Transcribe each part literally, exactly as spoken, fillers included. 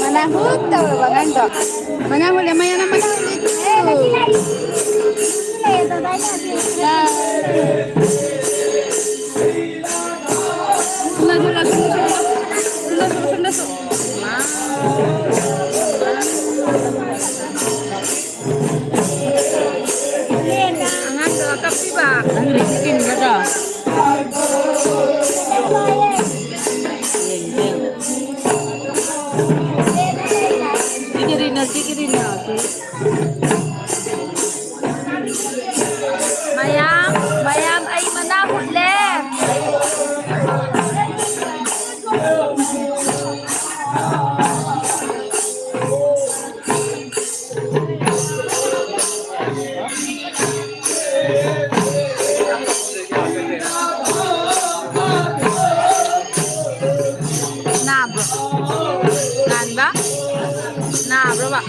ꯃꯅꯥ ꯍꯨꯠ ꯇꯧꯔꯕ ꯑꯉꯥꯡꯗꯣ꯫ ꯃꯅꯥ ꯍꯨꯠꯂꯦ, ꯃꯌꯥꯅ ꯃꯅꯥ ꯍꯨꯠꯂꯦ꯫ ꯍꯨꯜꯂꯁꯨ, ꯍꯨꯜꯂꯁꯨ, ꯍꯨꯜꯂꯁꯨ, ꯍꯨꯜꯂꯁꯨ, ꯍꯨꯜꯂꯁꯨ꯫ ꯑꯉꯥꯡꯗꯣ ꯀꯞꯄꯤꯕ꯫ ꯅꯪꯒꯤꯗꯤ ꯁꯤꯀꯤꯟ ꯅꯠꯇ꯭ꯔꯣ? ꯌꯦꯡ, ꯌꯦꯡ꯫ ꯁꯤꯒꯤꯔꯤꯅ, ꯁꯤꯒꯤꯔꯤꯅ꯫ ꯃꯌꯥꯝ, ꯃꯌꯥꯝ, ꯑꯩ ꯃꯅꯥ ꯍꯨꯠꯂꯦ꯫ ꯅꯥꯕ꯭ꯔꯣ? ꯅꯥꯟꯕ? ꯅꯥꯕ꯭ꯔꯣꯕ?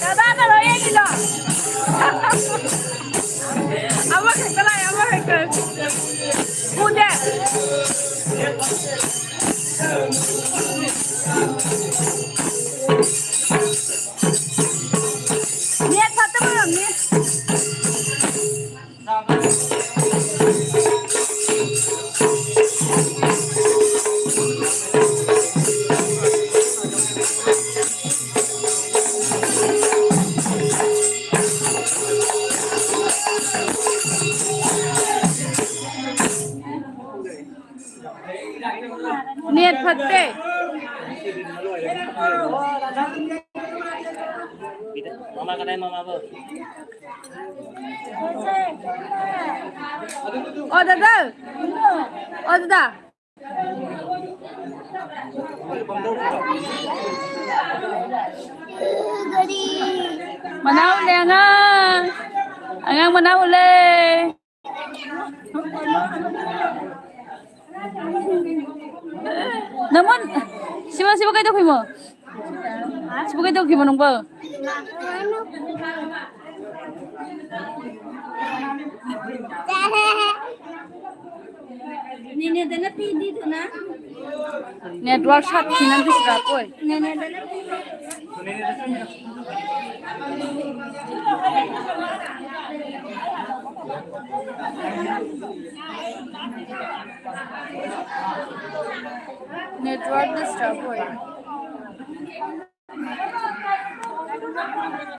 ꯀꯗꯥꯏꯗꯅꯣ ꯌꯦꯡꯉꯤꯗꯣ? ꯑꯃꯈꯛꯇ ꯂꯥꯛꯑꯦ, ꯑꯃꯈꯛꯇ꯫ ꯎꯗꯦ꯫ ꯅꯦꯠ ꯐꯠꯇꯕ ꯑꯣꯏꯔꯝꯅꯤ꯫ ꯅꯦꯠ ꯐꯠꯇꯦ꯫ ꯃꯃꯥ ꯀꯗꯥꯏ, ꯃꯃꯥꯕꯨ? ꯑꯣ ꯗꯥꯗꯥ, ꯑꯣ ꯗꯥꯗꯥ꯫ ꯃꯅꯥ ꯎꯠꯂꯦ ꯑꯉꯥꯡ꯫ ꯑꯉꯥꯡ ꯃꯅꯥ ꯎꯠꯂꯦ꯫ ꯅꯃꯣꯟ, ꯁꯤꯕ, ꯁꯤꯕ ꯀꯩꯗꯧꯈꯤꯃꯣ? ꯁꯤꯕ ꯀꯩꯗꯧꯈꯤꯃꯣ ꯅꯪꯕꯣ? ꯅꯦꯅꯦꯗꯅ ꯄꯤꯅꯤꯗꯅ꯫ Network ꯁꯥꯊꯤꯅ disturb ꯑꯣꯏ꯫ ꯅꯦꯅꯦꯗꯅ ꯄꯤꯅꯤ꯫ Network disturb ꯑꯣꯏ꯫